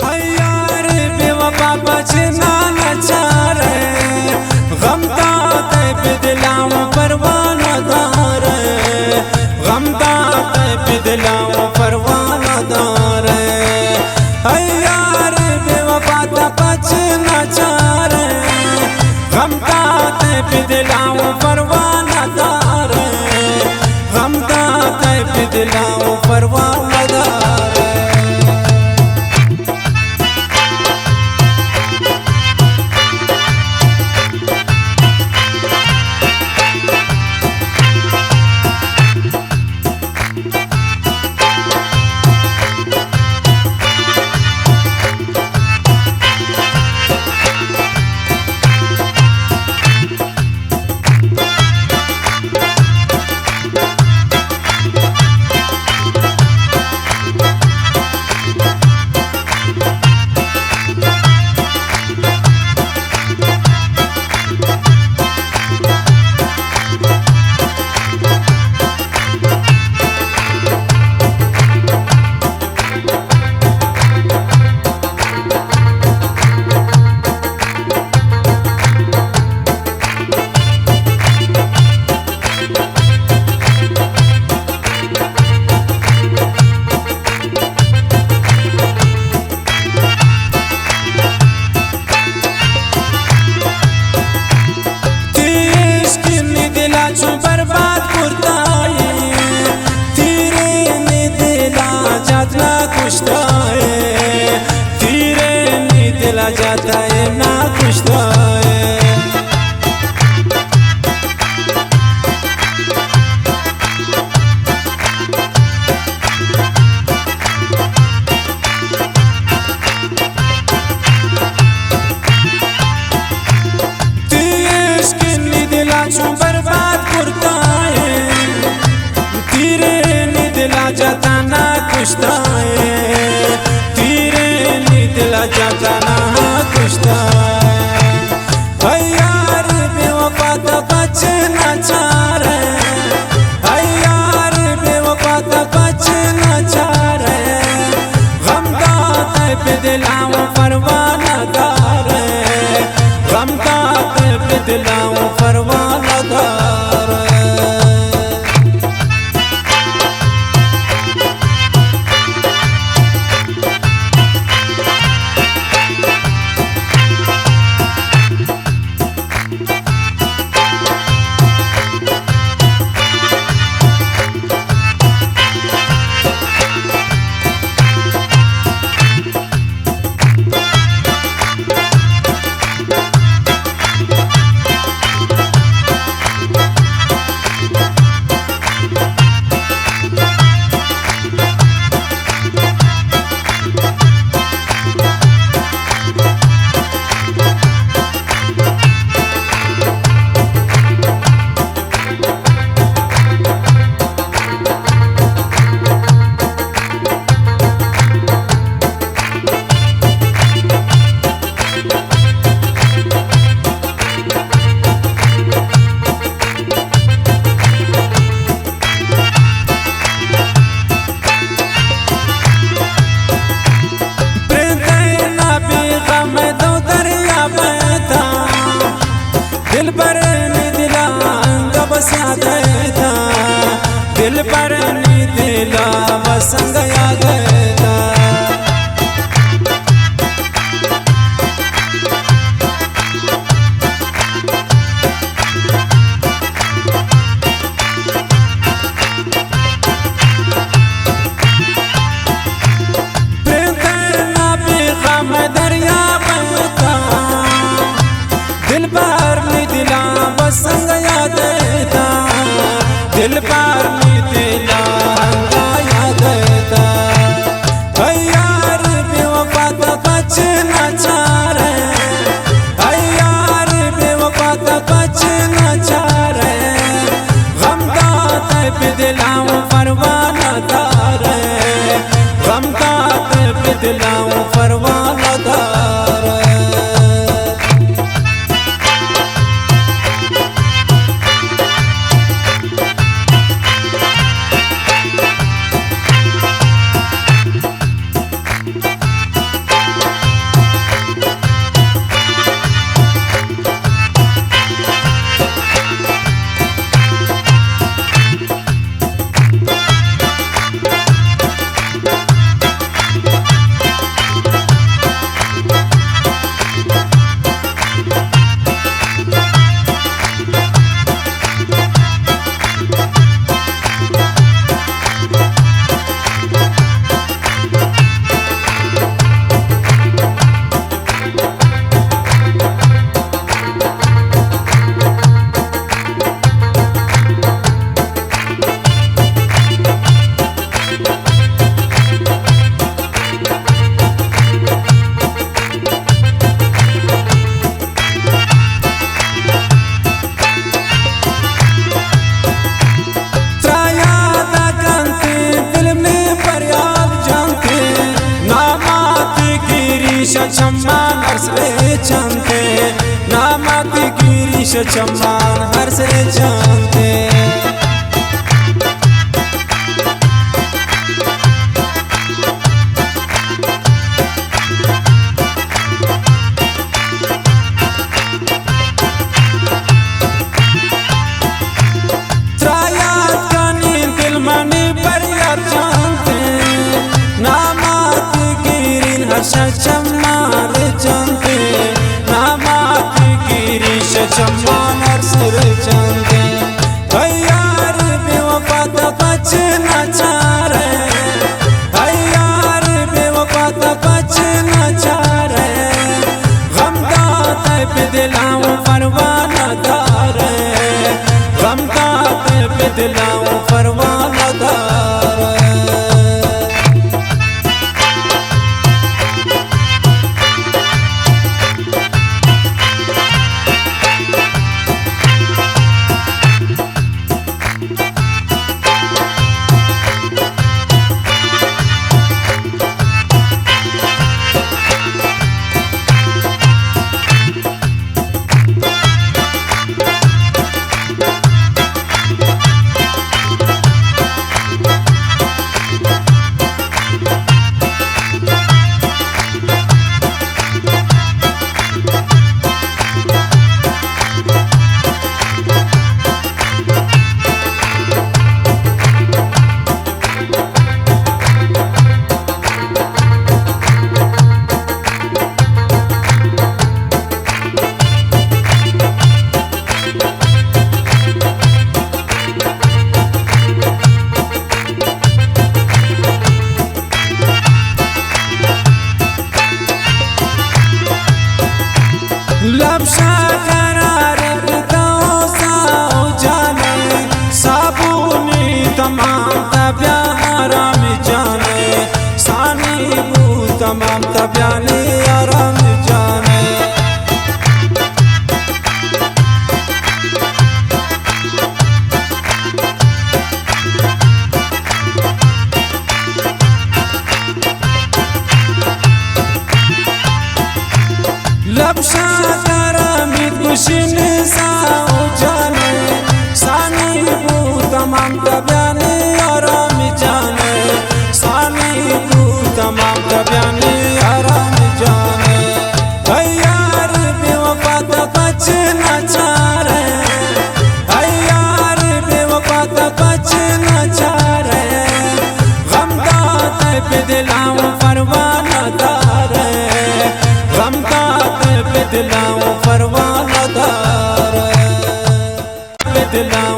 اے یار بے وفا بچنا نچارے، غم داتے پہ دلاں پرواہ نہ دارے، غم داتے پہ دلاں پرواہ نہ دارے۔ اے یار بے وفا تا بچنا چارے، غم داتے پہ دلاں پرواہ نہ دارے، غم داتے پہ دلاں پرواہ نہ دارے۔ تئی عشق نی دلا چون برباد کرتائے، تیرے نی دلا جات نہ کشتائے، تیرے نی دلا جات نہ کشتائے۔ تئی عشق نی دلا چون برباد کرتائے، تیرے نی دلا جات نہ کشتائے، تیرے نی دلا جات نہ کشتائے۔ اے یار بے وفا تا بچنا چارے، اے یار بے وفا تا بچنا چارے، غم داتے پہ دلاں پرواہ نہ دارے، غم داتے پہ دلاں پرواہ نہ دارے۔ پردے نہ بی غم دو دریا بہتا، دلبر نی دلا انگا بس یاد ایتا، دلبر نی دلا بس انگا یاد ایتا۔ پردے نہ بی غم دریا بہتا، دلبر نی دلا بس انگا یاد ایتا، دلبر نی دلا انگا یاد ایتا۔ اے یار بے وفا تا بچنا چارے، اے یار بے وفا تا بچنا چارے، غم داتے پہ دلاں پرواہ نہ دارے، غم داتے پہ دلاں پرواہ نہ دارے۔ چمان ارس ریچنتے، نامات گیریش چمان ارس ریچنتے۔ ترا یات کنیں دل منی پر یات جانتے، نامات گیرین ہر شہ چمان ریچنتے، نامات گیرین شہ چمان ارس ریچنتے۔ اے یار بے وفا تہ پچ نہ چارے، اے یار بے وفا تہ پچ نہ چارے، غم داتہ پہ دلاں و پرواہ نہ دارے، غم داتہ پہ دلاں و پرواہ نہ دارے۔ لب شہ قرار بدو ساو جانے، صابونی تمام تبیان آرام جانے، ثانی بو تمام تبیانی آرام جانے۔ لب شہ ترا میت گوشین ساو جانے، ثانی بو تمام تبیانی آرام جانے، ثانی بو تمام تبیانی آرام جانے۔ اے یار بے وفا تہ پچ نہ چارے، اے یار بے وفا تہ پچ نہ چارے، غم داتہ پہ دلاں و پرواہ نہ دارے، غم داتہ پہ دلاں و پرواہ نہ دارے، پہ دلاں